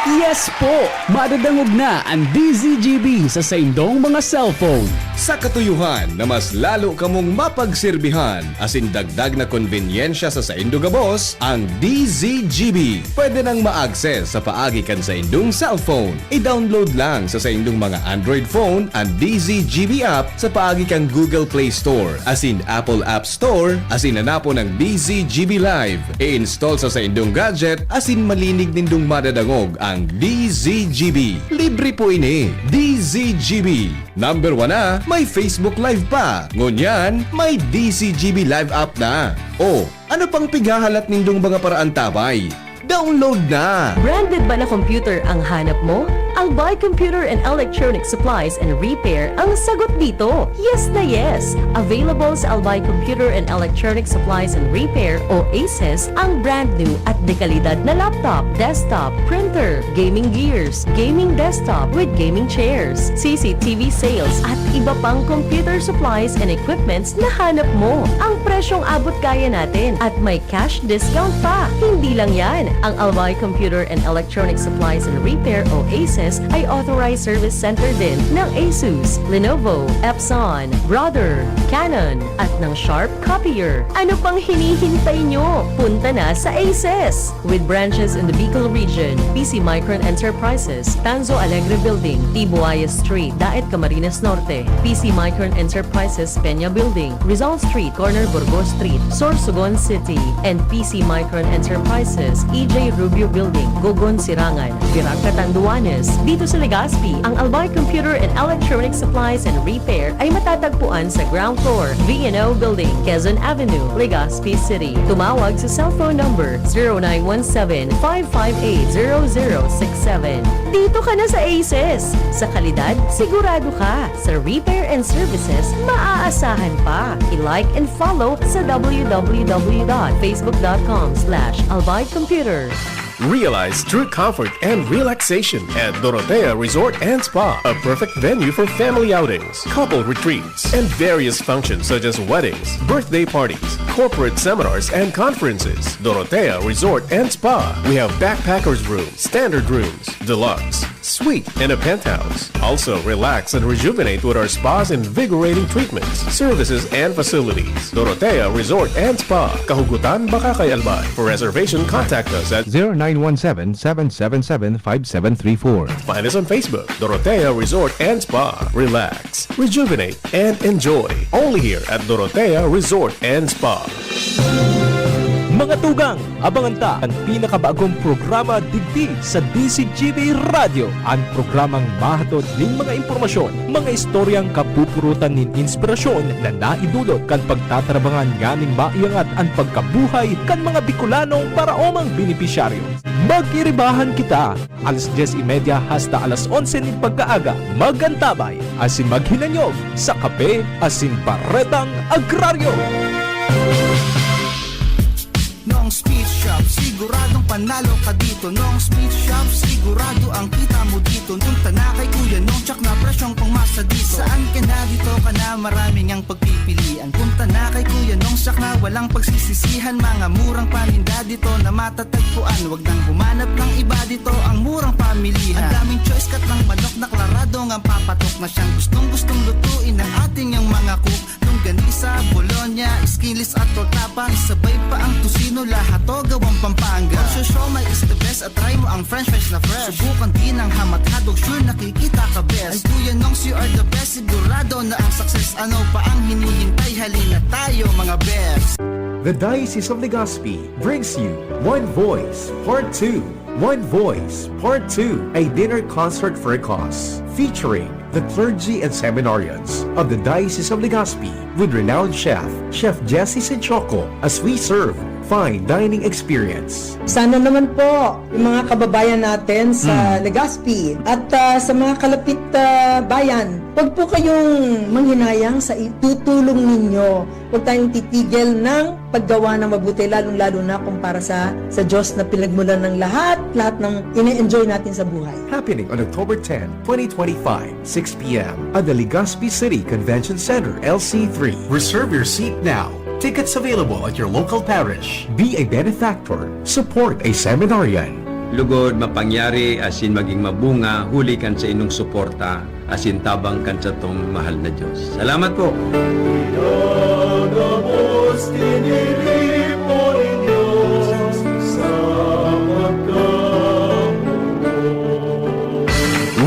Yes po! Madadangog na ang D Z G B sa saindong mga cellphone. Sa katuyuhan na mas lalo kamong mapagserbihan asin dagdag na konbenyensya sa saindo gabos, ang D Z G B pwede nang ma-access sa paagi kan saindong cellphone. I-download lang sa saindong mga Android phone an D Z G B app sa paagi kan Google Play Store asin Apple App Store asin hanapon ang D Z G B Live. I-install sa saindong gadget asin malinig nindong madadangog ang D Z G B. Libre po ini. D Z G B. Number one na, may Facebook Live pa. Ngunyan, may D Z G B Live app na. O, ano pang pighahalat nindong mga paraantabay? Download na! Branded ba na computer ang hanap mo? Albay Computer and Electronic Supplies and Repair ang sagot dito. Yes na yes! Available sa Albay Computer and Electronic Supplies and Repair o ACES ang brand new at De kalidad na laptop, desktop, printer, gaming gears, gaming desktop with gaming chairs, C C T V sales, at iba pang computer supplies and equipments na hanap mo. Ang presyong abot kaya natin at may cash discount pa. Hindi lang yan, ang Albay Computer and Electronic Supplies and Repair o ACES ay authorized service center din ng Asus, Lenovo, Epson, Brother, Canon, at ng Sharp Copier. Ano pang hinihintay nyo? Punta na sa ACES! With branches in the Bicol region, P C Micron Enterprises, Tanzo Alegre Building, Tibuaya Street, Daet, Camarines Norte, P C Micron Enterprises, Peña Building, Rizal Street, corner Burgos Street, Sorsogon City, and P C Micron Enterprises, E J Rubio Building, Gogon, Sirangan, Virac, Catanduanes. Dito sa Legazpi, ang Albay Computer and Electronic Supplies and Repair ay matatagpuan sa ground floor, V and O Building, Quezon Avenue, Legazpi City. Tumawag sa cellphone number zero nine one seven, five five eight, zero zero six seven. Dito ka na sa ACES. Sa kalidad, sigurado ka. Sa repair and services, maaasahan pa. I-like and follow sa w w w dot facebook dot com slash albay computer. Realize true comfort and relaxation at Dorotea Resort and Spa, a perfect venue for family outings, couple retreats, and various functions such as weddings, birthday parties, corporate seminars, and conferences. Dorotea Resort and Spa. We have backpackers room, standard rooms, deluxe, suite, and a penthouse. Also, relax and rejuvenate with our spa's invigorating treatments, services, and facilities. Dorotea Resort and Spa. Kahugutan baka kay Albay. For reservation, contact us at zero nine one seven, seven seven seven, five seven three four. Find us on Facebook, Dorotea Resort and Spa. Relax, rejuvenate, and enjoy. Only here at Dorotea Resort and Spa. Mga tugang, abangan ta an pinakabagong programa digdi sa D Z G B Radyo, an programang mahatod nin mga impormasyon, mga istoryang kapupurutan nin inspirasyon na naidulot kan pagtatarabangan nganing maiangat an pagkabuhay kan mga Bicolanong paraomang benepisyaryo. Mag-iribahan kita alas dyes y media hasta alas onse nin pagkaaga. Mag-antabay asin maghinanyog sa Kape asin Baretang Agraryo. Nong Speed Shop, siguradong panalo ka dito. Nong Speed Shop, sigurado ang kita mo dito. Punta na kay Kuya Nong, tsak na presyong pangmasa dito. Saan ka na, dito ka na, marami ngang pagpipilian. Punta na kay Kuya Nong, tsak na walang pagsisisihan. Mga murang paninda dito na matatagpuan. Wag nang humanap ng iba dito, ang murang pamilihan. Ang daming choice, katlang manok na klarado ngang papatok na siyang gustong-gustong lutuin ng ating yang mga cook. Longganisa, bologna, skinless at torta pa. Sabay pa ang tocino, lahat to gawang Pampanga. Ang siomai is the best at try mo ang french fries na fresh. Subukan din ang hamat hotdog, sure nakikita ka best. Ay Kuya Nongs, you are the best, sigurado na ang success. Ano pa ang hinihintay? Halina tayo, mga best. The Diocese of Legazpi brings you One Voice Part two. One Voice Part two, a dinner concert for a cause, featuring the clergy and seminarians of the Diocese of Legazpi with renowned chef, Chef Jesse Sinchoco, as we serve fine dining experience. Sana naman po, yung mga kababayan natin sa Hmm. Legazpi at, ah, sa mga kalapit, ah, bayan, wag po kayong manghinayang sa itutulong ninyo. Huwag tayong titigil ng paggawa ng mabuti, lalong-lalo na kung para sa, sa Diyos na pinagmulan ng lahat, lahat ng ine-enjoy natin sa buhay. Happening on October ten, twenty twenty-five, six p m at the Legazpi City Convention Center, L C three. Reserve your seat now. Tickets available at your local parish. Be a benefactor. Support a seminarian. Lugod, mapangyari asin maging mabunga huli kan saindong suporta asin tabang kan satong mahal na Diyos. Salamat po! Pinagabos, tiniripo nin Diyos sa pagkabuhay.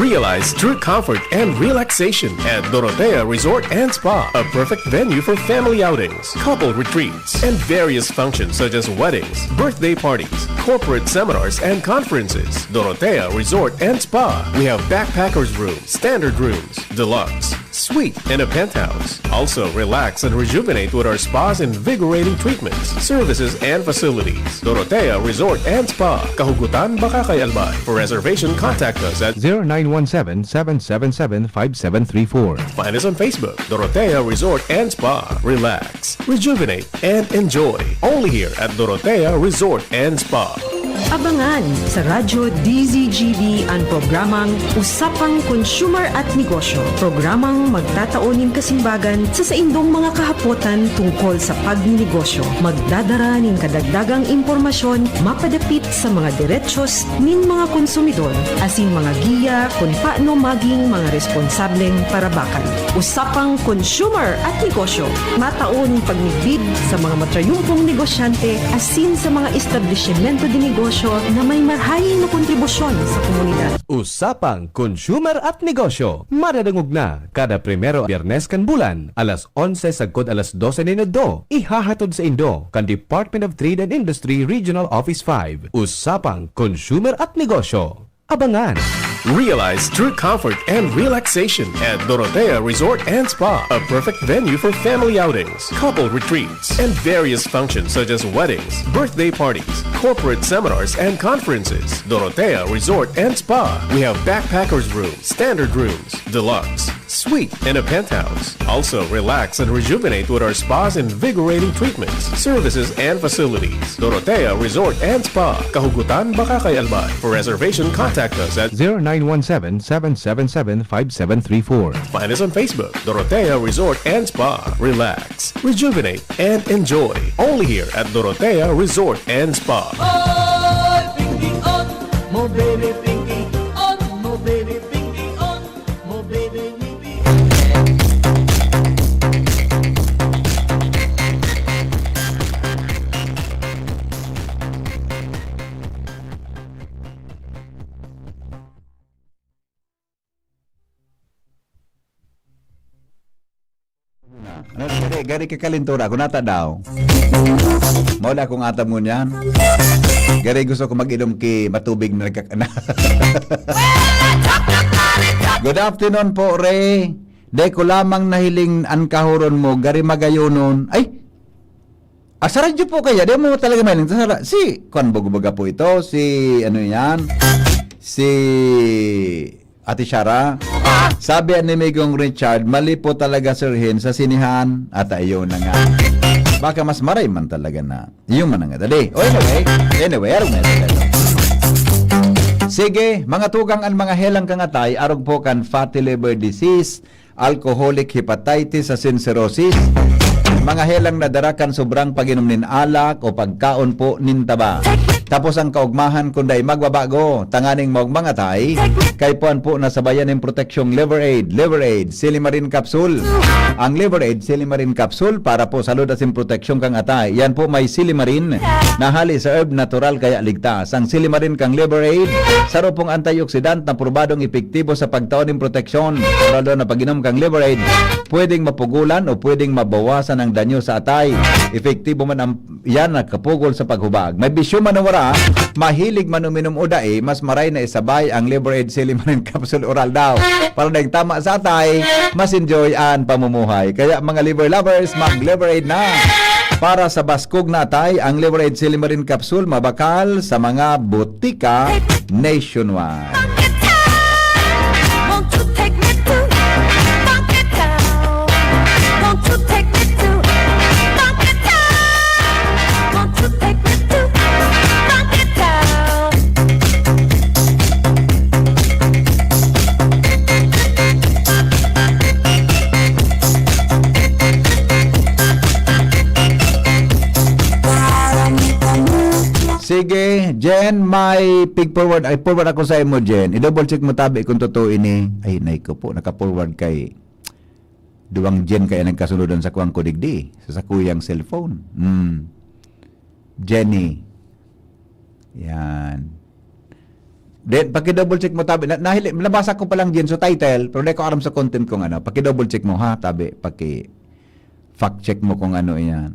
Realize true comfort and relaxation at Dorotea Resort and Spa, a perfect venue for family outings, couple retreats, and various functions such as weddings, birthday parties, corporate seminars, and conferences. Dorotea Resort and Spa. We have backpackers room, standard rooms, deluxe, Suite and a penthouse. Also, relax and rejuvenate with our spa's invigorating treatments, services, and facilities. Dorotea Resort and Spa, Kahugutan, Bacacay, Albay. For reservation, contact us at zero nine one seven, seven seven seven, five seven three four. Find us on Facebook, Dorotea Resort and Spa. Relax, rejuvenate, and enjoy. Only here at Dorotea Resort and Spa. Abangan sa Radyo D Z G B an programang Usapang Consumer at Negosyo. Programang magtatao nin kasimbagan sa saindong mga kahapotan tungkol sa pagninegosyo. Magdadara nin kadagdagang impormasyon mapadapit sa mga diretsyon nin mga konsumidor asin mga giya kun paano maging mga responsableng parabakan. Usapang Consumer at Negosyo, matao nin pagmidbid sa mga matrayumpong negosyante asin sa mga establisimento de negosyo na may marhay na kontribusyon sa komunidad. Usapang Consumer at Negosyo, madadangog na kada primero Biyernes kan bulan, alas onse sagkod alas dose nin udto, ihahatod saindo kan Department of Trade and Industry Regional Office five. Usapang Consumer at Negosyo. Abangan! Realize true comfort and relaxation at Dorotea Resort and Spa, a perfect venue for family outings, couple retreats, and various functions such as weddings, birthday parties, corporate seminars, and conferences. Dorotea Resort and Spa. We have backpackers room, standard rooms, deluxe, suite, and a penthouse. Also, relax and rejuvenate with our spa's invigorating treatments, services, and facilities. Dorotea Resort and Spa, Kahugutan, Bacacay, Albay. For reservation, contact us at zero nine one seven, seven seven seven, five seven three four. Find us on Facebook, Dorotea Resort and Spa. Relax, rejuvenate, and enjoy. Only here at Dorotea Resort and Spa. Oy, Pinky On! Mo baby Pinky On! Mo baby Pinky On! Mo baby Pinky. Ano, gari, gari ka kalintura, kung nata daw. Mao na akong atam ngunyan. Gari gusto ko mag-inom ki matubig na nagkakana. Good afternoon po, Ray. Dai ko lamang nahiling an kahuron mo, gari magayonon. Ay! Ah, sa radyo po kaya, di mo talaga mahiling. Sa ra-, si, kwan, baga po ito, si, ano yan? Si Ate Shara. Sabi ni Migong Richard, mali po talaga, Sir Hen, sa sinihan. At ayun na nga. Baka mas maray man talaga na. Yun man ang dali. O, anyway, anyway, arog na ito. Sige, mga tugang, ang mga helang kangatay, arog po kan fatty liver disease, alcoholic hepatitis asin cirrhosis, mga helang nadara kan sobrang pag-inom nin alak o pagkaon po nin taba. Tapos ang kaugmahan kun dai magbabago, tanganing maugmang atay, kaipuhan po na sabayan nin proteksyong Liver Aid, Liver Aid, Silimarin Capsule. Ang Liver Aid, Silimarin Capsule para po sa lud asin proteksyon kan atay. Yan po may silimarin na hali sa herb natural kaya ligtas. Ang silimarin kan Liver Aid, saro pong antioxidant na probadong epektibo sa pagtao nin proteksyon. Oral daw na pag-inom kang Liver Aid, pwedeng mapugulan o pwedeng mabawasan ang danyo sa atay. Epektibo man ang, yan, nakapugol sa paghubag. May bisyo man o wara, mahilig man uminom o dai, mas maray na isabay ang Liver Aid Silimarin Capsule Oral daw. Para daing tama sa atay, mas enjoy an pamumuhay. Kaya mga liver lovers, mag Liver Aid na! Para sa baskog na atay, ang Liver Aid Silimarin Capsule mabakal sa mga botika nationwide. Won't you take me to Funky Town? Won't you take me to Funky Town? Won't you take me to Funky Town? Sige, Jen, may pig-forward. Ay, forward ako sa imo, Jen. I-double check mo tabi kung totoo ini. Ay, nay ko po, naka-forward kay duwang Jen kaya nagkasunodan sa kuwang ko digdi, sa sakuyang cellphone. Hmm. Jenny. Yan. Then, paki-double check mo tabi. Na, nahili-, nabasa ko palang Jen sa title, pero di ko aram sa content kung ano. Paki-double check mo, ha, tabi. Paki-fact check mo kung ano yan.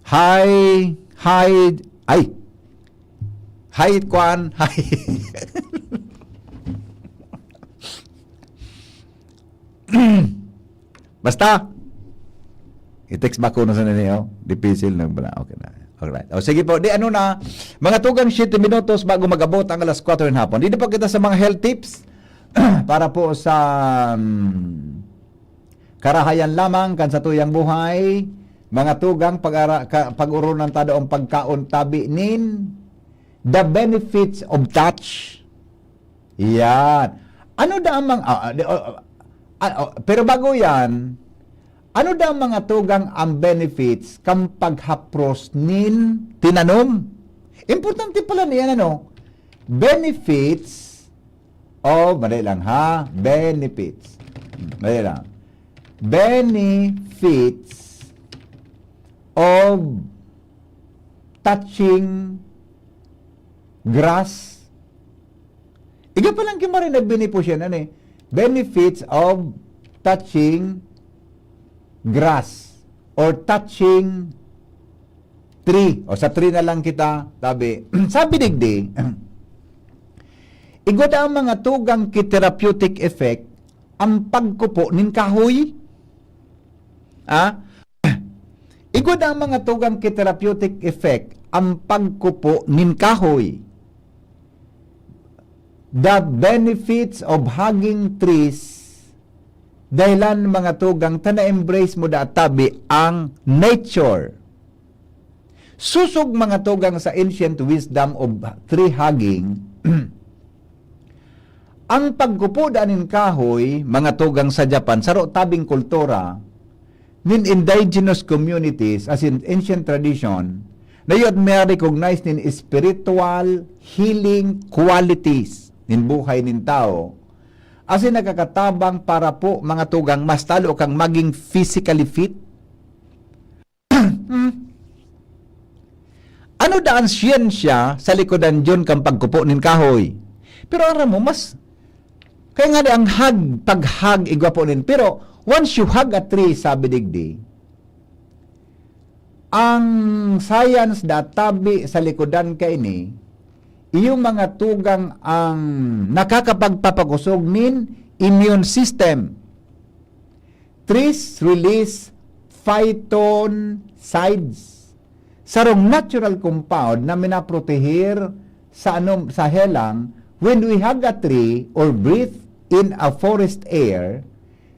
Hi, hi, ay. Hi, kwan, hi. Basta, i-text ba ko na sa ninyo? Dipisil na pala. Okay na. Alright. O sige po, di ano na, mga tugang siyete minutos bago mag-abot ang alas kwatro ng hapon. Dito pa kita sa mga health tips para po sa, um, karahayan lamang kan satuyang buhay. Mga tugang, pag-ara-, ka-, pag-urunan ta daw ang pagkaon tabi nin the benefits of touch. Yan. Ano da ang mga, ah, ah, di, oh, ah, ah, pero bago yan, ano da ang mga tugang ang benefits kan paghapros nin tinanom? Importante pala niyan, ano? Benefits of, madali lang ha, benefits. Madali lang. Benefits of touching grass. Iga pa lang kimari na benepisyo na ni. Benefits of touching grass or touching tree. O sa tree na lang kita, sabi. Sabi digdi, igwa da ang mga tugang ki therapeutic effect ang pagkupo nin kahoy. Ah? Igwa da ang mga tugang ki therapeutic effect ang pagkupo nin kahoy. The benefits of hugging trees, dahilan mga tugang ta na-embrace mo da tabi ang nature. Susog mga tugang sa ancient wisdom of tree hugging, ang pagkupo da nin kahoy, mga tugang sa Japan, saro tabing kultura nin indigenous communities, as in ancient tradition, na yun may recognize nin spiritual healing qualities nin buhay nin tao, as in nakakatabang para po, mga tugang, mas talo kang maging physically fit. Hmm. Ano da an siyensya sa likodan diyon kan pagkupo nin kahoy? Pero aram mo, mas, kaya nga di ang hug, pag-hug, igwa po nin. Pero once you hug a tree, sabi digdi, ang science da tabi sa likodan kaini, iyo mga tugang ang nakakapagpapakosog nin immune system. Trees release phytoncides, sarong natural compound na minaprotehir sa anom-, sa helang. When we hug a tree or breathe in a forest air,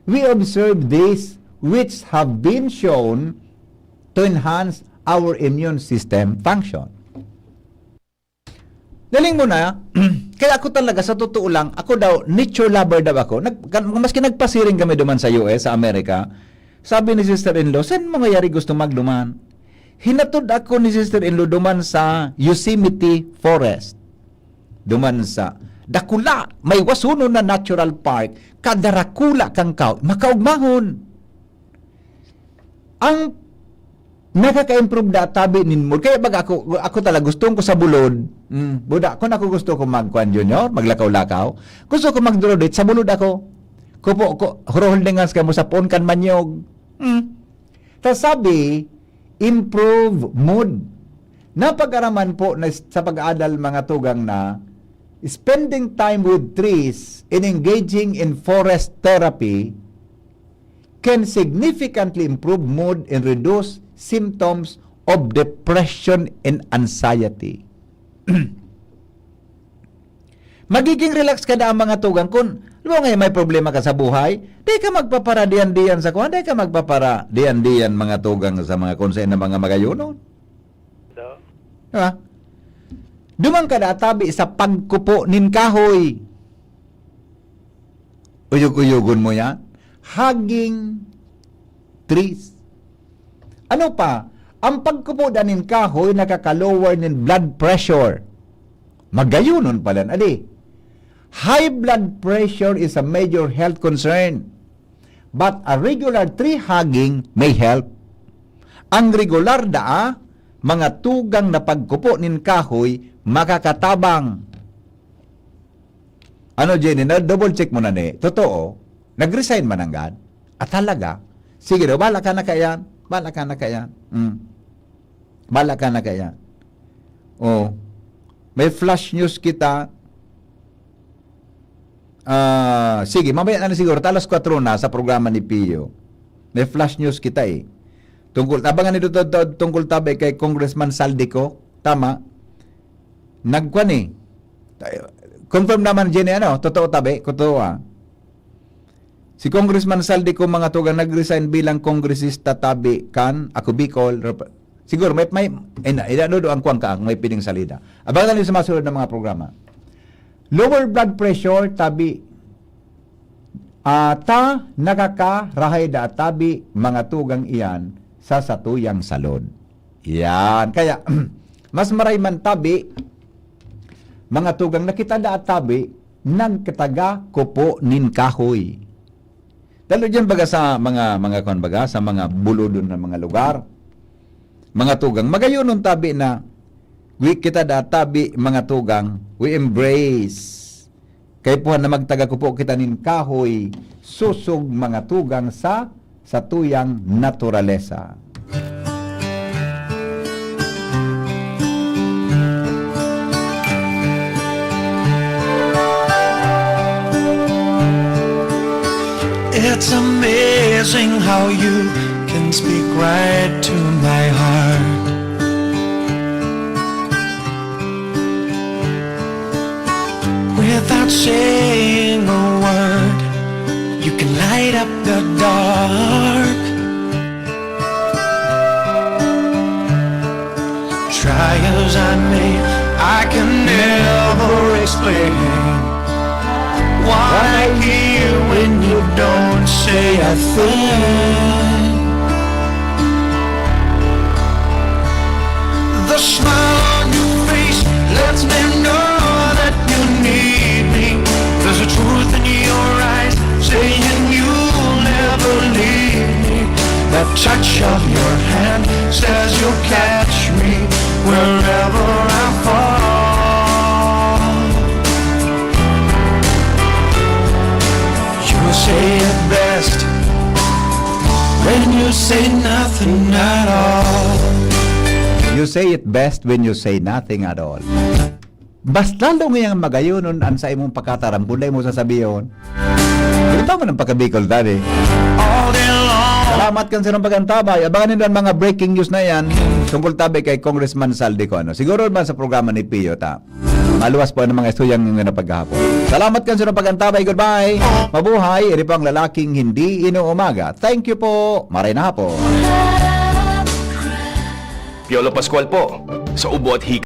we observe these which have been shown to enhance our immune system function. Galing mo na. Kaya ako talaga, sa totoo lang, ako daw, nature lover daw ako. Nag-, kan-, maski nagpasiring kami duman sa U S, sa Amerika, sabi ni sister-in-law, "Saan mo ngayari gusto magduman?" Hinatod ako ni sister-in-law duman sa Yosemite Forest. Duman sa dakula, may wasunon na natural park, kadarakula kang kao, makaugmahon. Ang nakaka-improve da tabi nin mood. Kaya baga ako, ako talaga, gustong ko sa bulod. Mm, buda, kung ako gusto ko magkuan, Junior, maglakaw-lakaw, gusto ko magduro date, sa bulod ako. Kupo ko, huruhol dingas kamo sa puon kan manyog. Mm. Ta sabi, improve mood. Napag-araman po na s-, sa pag-aadal mga tugang na, spending time with trees and engaging in forest therapy can significantly improve mood and reduce symptoms of depression and anxiety. Magiging relax ka na ang mga tugang kun, alam mo nga, may problema ka sa buhay, di ka magpaparadiyan-diyan sa kuwan, di ka magpaparadiyan-diyan mga tugang sa mga kung saan na mga magayunon. Di ba? Duman ka na tabi sa pagkupo nin kahoy. Uyog-uyogon mo yan. Hugging trees. Ano pa? Ang pagkupo da nin kahoy nakaka-lower nin blood pressure. Magayunon pala, adi. High blood pressure is a major health concern. But a regular tree hugging may help. Ang regular daa, mga tugang na pagkupo nin kahoy, makakatabang. Ano, Jenny, na-double check mo na ni? Totoo? Nag-resign man nanggad? At talaga? Sige daw, bala ka na kaiyan. Bala ka na kaiyan. Mm. Bala ka na kaiyan. Oh. May flash news kita. Ah, sige, mamaya na lang siguro. Alas kwatro na sa programa ni Pio. May flash news kita eh. Tungkol, abangan nito to, to, tungkol tabi kay Congressman Saldico. Tama. Nagkwan eh. Confirm naman, Jenny, ano? Totoo tabi? Totoo ah. Si Congressman Saldico, mga tugang, nag-resign bilang kongresista tabi kan Ako Bicol. Rep-, siguro, may, may, ina, ina, do, do, ang kwan ka, ang may pining salida. Abangan niyo sa mga sunod na mga programa. Lower blood pressure, tabi, ah, ta, nakakarahay da tabi, mga tugang iyan, sa satuyang salod. Yan. Kaya, mas maray man tabi, mga tugang, nakita da tabi, nagkataga kupo nin kahoy. Lalo diyan baga sa mga, mga kwan baga, sa mga buludon na mga lugar. Mga tugang, magayonon tabi na, wi kita da tabi, mga tugang, we embrace. Kaipuhan na magtaga kupo kita nin kahoy, susog mga tugang sa satuyang naturalesa. It's amazing how you can speak right to my heart. Without saying a word, you can light up the dark. Try as I may, I can never explain what I hear when you don't say a thing. The smile on your face lets me know that you need me. There's a truth in your eyes saying you'll never leave me. That touch of your hand says you'll catch me wherever I fall. You say it best when you say nothing at all. You say it best when you say nothing at all. Basta lalo ngayang magayonon an sa imong pakataram, kun dai mo sasabihon. Ito man ang pagkabikol, tani. All day long. Salamat kan sa pag-antabay. Abangan nindo ang mga breaking news na yan tungkol tabi kay Congressman Saldico, ano. Siguro man sa programa ni Pio, ta. Maluwas po ang mga istoryang yung na paghahapon. Salamat kan sa pag-antabay. Goodbye. Mabuhay. Iri po ang lalaking hindi inuumaga. Thank you po. Maray na hapon. Piolo Pascual po. Sa ubo at hika.